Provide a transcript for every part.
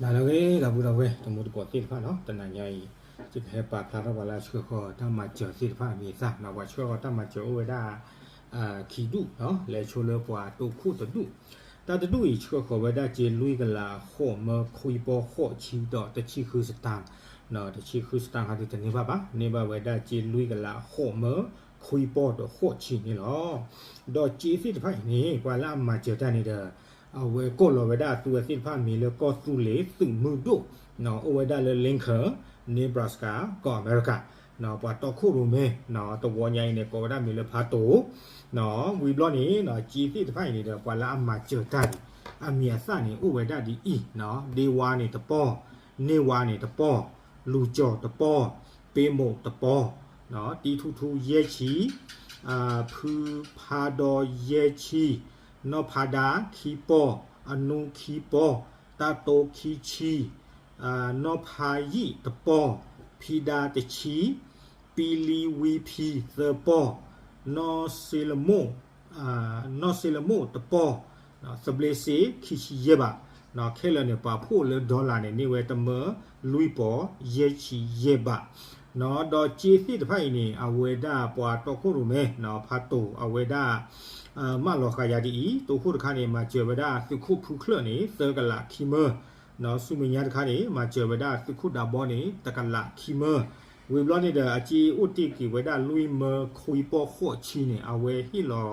နၤလၢအဂ့ၤ ဒီပုၢ်ဒီဝဲၢ် တံၤသကိးသ့ၣ်တဖၣ်နီၤ, တနၤညါအံၤ ယကဟဲပာ်ဖျါထီၣ်ပှၤလၢအဆှၢဃီၤတၢ်မၤစၢၤသ့ၣ်တဖၣ်အမံၤအသၣ်နီၤ, ပှၤဆှၢဃီၤတၢ်မၤစၢၤအိၣ်ဝဲဒၣ် ခံဒူၣ်နီၤ, လဲၤဆိလၢပှၤတိခိၣ်တဒူၣ်, တၢ်တဒူၣ်အံၤဆှၢဃီၤဝဲဒၣ်စ့လွံၢ်ကလးဃိးမၢ ခွံပီၢ်ဃိးဆံဒီးတဆံဃုစတၢၣ်, တဆံဃုစတၢၣ်ဟးဒုးတန့ၢ်ဘၣ်ဘၣ်, န့ၢ်ဘၣ်ဝဲဒၣ်စ့လွံၢ်ကလးဃိးမၢ ခွံပီၢ်ဒီးဃိးဆံန့ၣ်လီၤ. ဒီးစ့သ့ၣ်တဖၣ်အံၤန့ၣ် ပှၤလၢအမၤစၢၤတၢ်န့ၣ်ဒီး အဝဲကိးလီၤဝဲဒၣ်သူဝဲသ့ၣ်တဖၣ်မံၤလၢကီၢ်သူလ့ၤသုးမုၢ်ဒိၣ် အိၣ်ဝဲဒၣ်လၢ Lincoln, Nebraska ကီၢ်အမဲရကၤ, ပှၤတီခိၣ်ရိၣ်မဲ တဝီညါအံၤန့ၣ် ကိးဝဲဒၣ်မံၤလၢဖါတိၤ, ဝံၤဘျီန့ၣ် စ့သ့ၣ်တဖၣ်အံၤန့ၣ်ဒီး ပှၤလၢအမၤစၢၤတၢ်န့ၣ် အမံၤအသၣ်န့ၣ် အိၣ်ဝဲဒၣ်ဒ်အံၤ, ဒ့ဝါန့ၣ်တပီၢ်, န့ၢ်ဝါန့ၣ်တပီၢ်, လူၤကၠီၤတပီၢ်, ပ့မိၣ်တပီၢ်, တံထူထူယဲၢ်ဆံ, ဖုဖးဒီယဲၢ်ဆံ, နီၢ်ဖးဒါခံပီၢ်, အနူခံပီၢ်, တၢ်တိခံဆံ, နီၢ်ဖးယံာ်တပီၢ်, ဖံဒါတဆံ, ပံလံဝံဖံသၢပီၢ်, နီၢ်စ့လမိၣ်, နီၢ်စ့လမိၣ်တပီၢ်, သဘျ့စ့ခံဆံယဲၢ်ဘး, ခဲလၢာ်န့ၣ် ပှၤဖှိၣ်လၢ dollar န့ၣ် န့ၢ်ဝဲတမၢလွံၢ်ပီၢ်ယဲၢ်ဆံယဲၢ်ဘး, ဒီးစ့သ့ၣ်တဖၣ်အံၤန့ၣ် အဝဲဒၣ်ပှၤတီခိၣ်ရိၣ်မဲ ဖါတိၤ အဝဲဒၣ် မၢလီၤဃာ်ယၤဒ်အံၤ, တိခိၣ်တခါန့ၣ် မၤစၢၤဝဲဒၣ်သုးခိၣ်ဖုချၢၣ်န့ၣ် သၢကလးခံမၢ, ဆူမဲာ်ညါတခါန့ၣ် မၤစၢၤဝဲဒၣ်သုးခိၣ်ဒးဘီန့ၣ် တကလးခံမၢ, ဝံၤဘျီန့ၣ်ဒီး အစ့အိၣ်တ့ၢ်က့ၤဝဲဒၣ်လွံၢ်မၢခွံပီၢ်ဃိးဆံန့ၣ် အဝဲဟ့ၣ်လီၤ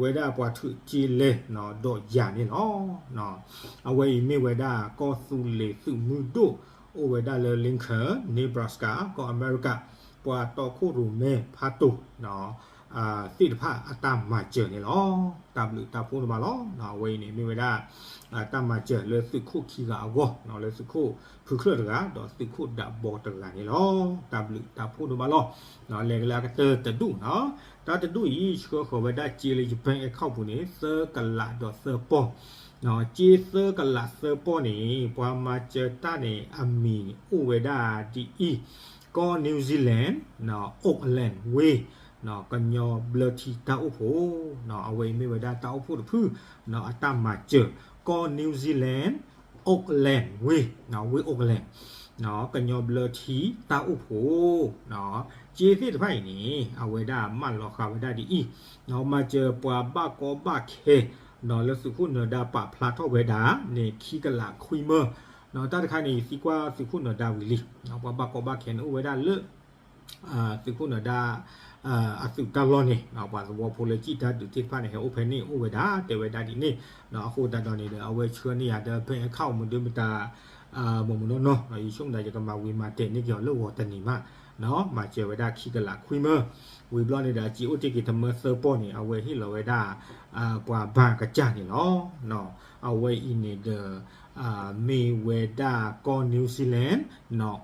ဝဲဒၣ်ပှၤထုးစ့လဲၣ် ဒီးယၤန့ၣ်လီၤ. အဝဲအံၤမ့ၢ်ဝဲဒၣ်ကီၢ်သူလ့ၤသုးမုၢ်ဒိၣ် အိၣ်ဝဲဒၣ်လၢ Lincoln, Nebraska ကီၢ်အမဲရကၤ, ပှၤတီခိၣ်ရိၣ်မဲဖါတိၤ သ့ၣ်တဖၣ်အတၢ်မၤစၢၤန့ၣ်လီၤ. တၢ်ဘျုးတၢ်ဖှိၣ်ဒိၣ်မးလီၤ. အဝဲအံၤန့ၣ်မ့ၢ်ဝဲဒၣ် တၢ်မၤစၢၤလၢသုးခိၣ်ခံဂၤအဂီၢ်, လၢသုးခိၣ်ဖုချၢၣ်တဂၤ ဒီးသုးခိၣ်ဒးဘီတဂၤန့ၣ်လီၤ. တၢ်ဘျုးတၢ်ဖှိၣ်ဒိၣ်မးလီၤ. လဲၤကလၢအကတၢၢ်တဒူၣ်နီၤ, တၢ်တဒူၣ်အံၤ ဆှၢဃီၤဝဲဒၣ်စ့လၢယ bank account ပူၤန့ၣ် သၢကလးဒီးသၢပီၢ်, စ့သၢကလးသၢပီၢ်န့ၣ် ပှၤမၤစၢၤတၢ်န့ၣ် အမံၤန့ၣ်အိၣ်ဝဲဒၣ်ဒ်အံၤ, ကီၢ် New Zealand, အိၣ်ကလၣ်ဝ့ၢ်, ကညီဘျၢထံတၢ်အိၣ်ဖှိၣ်, အဝဲအံၤမ့ၢ်ဝဲဒၣ်တၢ်အိၣ်ဖှိၣ်တဖု အတၢ်မၤစၢၤ, ကီၢ် New Zealand, အိၣ်ကလၣ်ဝ့ၢ်, ဝ့ၢ်အိၣ်ကလၣ်, ကညီဘျၢထံတၢ်အိၣ်ဖှိၣ်, စ့သ့ၣ်တဖၣ်အံၤန့ၣ် အဝဲဒၣ်မၢလီၤဃာ်ဝဲဒၣ်ဒ်အံၤ, မၤစၢၤပှၤဘၣ်ကီဘၣ်ခဲ လၢသုးခိၣ်နၢၤဒါပာ်ဖျါထီၣ်ဝဲဒၣ်န့ၣ် ခံကလးခွံမၢ, တၢ်တခါန့ၣ် ယသံကွၢ်သုးခိၣ်နၢၤဒါဝံၤလံ, ပှၤဘၣ်ကီဘၣ်ခဲန့ၣ်အိၣ်ဝဲဒၣ်လၢ သုးခိၣ်နၢၤဒါ အသုးတၢ်လီၢ်န့ၣ် ပှၤသဝီဖိလၢစံၣ်တၢ်ဒုးသ့ၣ်တဖၣ်န့ၣ် ဟဲအိၣ်ဖဲန့ၣ်အိၣ်ဝဲဒၣ် တဲဝဲဒၣ်ဒ်န့ၣ်, အဃိသတးဒီးန့ၣ်ဒီး အဝဲဆှၢန့ၢ်ယၤဒီး bank account မနုၤမတၤ မ့ၢ်မနီၢ်နီၢ် ယဆိကမိၣ်သး ယကမၤဝံၤမၤတဲာ်န့ၢ်က့ၤအီၤလၢဂီၤတနံၤမး, မၤစၢၤဝဲဒၣ်ခံကလးခွံမၢ, ဝံၤဘျီန့ၣ်ဒီး အစ့အိၣ်တ့ၢ်က့ၤတမၢသၢပီၢ်န့ၣ် အဝဲဟ့ၣ်လီၤဝဲဒၣ် ပှၤဘၣ်ကစၢ်န့ၣ်လီၤ. အဝဲအံၤန့ၣ်ဒီး မ့ၢ်ဝဲဒၣ်ကီၢ် New Zealand,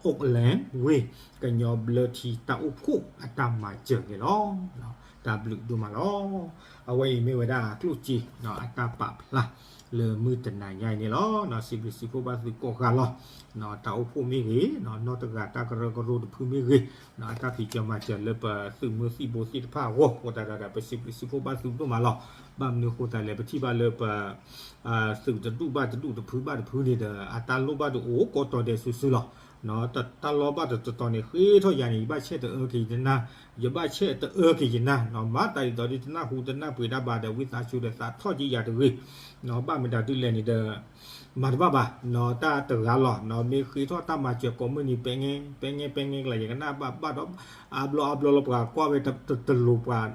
Auckland ဝ့ၢ် ကညီဘျၢထံတၢ်အိၣ်ဖှိၣ်အတၢ်မၤစၢၤန့ၣ်လီၤ. တၢ်ဘျုးဒိၣ်မးလီၤ. အဝဲအံၤမ့ၢ်ဝဲဒၣ်ကျိၣ်စ့ အတၢ်ပာ်ဖျါ လၢမုၢ်တနၤညါအံၤန့ၣ်လီၤ. စံးဘျုးစံးဖှိၣ်ဘၣ်သုကိးဂၤလီၤ. တၢ်အိၣ်ဖှိၣ်မ့ၢ်ဂ့ၤ, နီၢ်တဂၤတၢ်ကရၢကရိတဖုမ့ၢ်ဂ့ၤ, အတၢ်ဖံးစၢၤမၤစၢၤလၢပသုးမုၢ်သံၣ်ဘိသ့ၣ်တဖၣ်အဂီၢ် အဃိသတးဒီး ပစံးဘျုးစံးဖှိၣ်ဘၣ်သုဒိၣ်မးလီၤ. ဘၣ်မနုၤအဃိသတးလဲၣ် ပထံၣ်ဘၣ်လၢပ သုးတဒူၣ်ဘၣ်တဒူၣ် တဖုဘၣ်တဖုန့ၣ်ဒီး အတၢ်လိၣ်ဘၣ်တအိၣ်ကိးတီၤဒဲးစုာ်စုာ်လီၤ. တၢ်လီၢ်ဘၣ်တတီၤတီၤန့ၣ် ဃ့ထီၣ်ယၤန့ၣ် ယဘၣ်ဆဲးတအၢက့ၤယနၢ်, ယဘၣ်ဆဲးတအၢက့ၤယနၢ်, မၤတၢ်ဒ်သိးဒ်တနၢ်ဟူတနၢ်ပှ့ၤတၢ်ဘၣ်ဒီး ဝံသးစူၤဒီးသးထီၣ်က့ၤယၤတဂ့ၤ, ဘၣ်မတၤဒုးလဲၣ်န့ၣ်ဒီး မၤတဘၣ်ဘၣ်, တၢ်တဂၤလီၤ, မ့ၢ်ဃ့ထီၣ်တၢ်မၤစၢၤကိးမုၢ်နံၤ ပဲငဲ ပဲငဲ ပဲငဲကလး ယကနၣ်ဘၣ်ဘၣ်ဒီး အါဘျီအါဘျီလၢပှၤကွၢ်ဝဲတလိၤပှၤ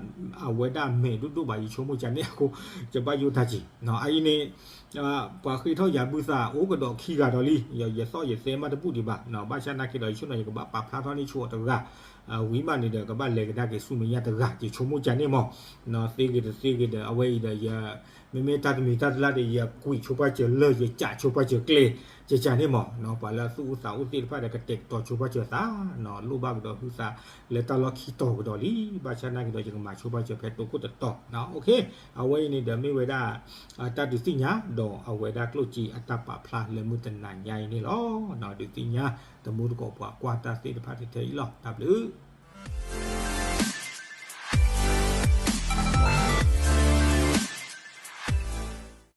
အဝဲဒၣ်မဲာ်ဒိၣ်ဒိၣ်ဘၣ် ယဆိကမိၣ်ကန့ၣ်အဃိ ယဘၣ်ယိၣ်တၢ်က့ၤ, အအံၤန့ၣ် ပှၤဃ့ထီၣ်ယၤဘုသးအိၣ်ကဒီးခံဂၤဒီးလံ, ယသီၣ်ယသဲမးတဘူၣ်ဒံးဘၣ်, ဘၣ်ဆၣ်နာ်က့ဒီး ယဆိကမိၣ်ယကဘၣ်ပာ်ဖျါထီၣ်န့ၢ်ဆိအီၤတဂၤ, ဝံၤမးန့ၣ်ဒီး ကဘၣ်လဲၤကဒါက့ၤဆူမဲာ်ညါတဂၤ ယဆိကမိၣ်ကန့ၣ်မး, သ့ဂ့ၤတသ့ဂ့ၤဒီး အဝဲအံၤဒီးယ မ့မ့ၢ်တၢ်တမံၤတၢ်တလၢ်ဒီး ယကွံာ်ဆိပာ်စၢၤလၢ ယကးဆိပာ်စၢၤကျဲ ကကန့ၣ်မး, ပှၤလၢအသူၣ်အိၣ်သးအိၣ်သ့ၣ်တဖၣ်ဒီး ကတဲာ်ကတီၤဆိပာ်စၢၤသး, လိၣ်ဘၣ်ကဒီးဟုသး လၢတၢ်လီၢ်ခံတီၤကဒီးလံ, ဘၣ်ဆၣ်နာ်က့ဒီး ယကမၤဆိပာ်စၢၤဖဲတိခိၣ်တတီၤ, အဝဲအံၤန့ၣ်ဒီးမ့ၢ်ဝဲဒၣ် တၢ်ဒုးသ့ၣ်ညါ ဒီးအဝဲဒၣ်ကျိၣ်စ့အတၢ်ပာ်ဖျါလၢမုၢ်တနၤညါအံၤန့ၣ်လီၤ. ဒုးသ့ၣ်ညါ တမူတကိးပှၤကွၢ်တၢ်သ့ၣ်တဖၣ်ထဲအံၤလီၤ. တၢ်ဘျုး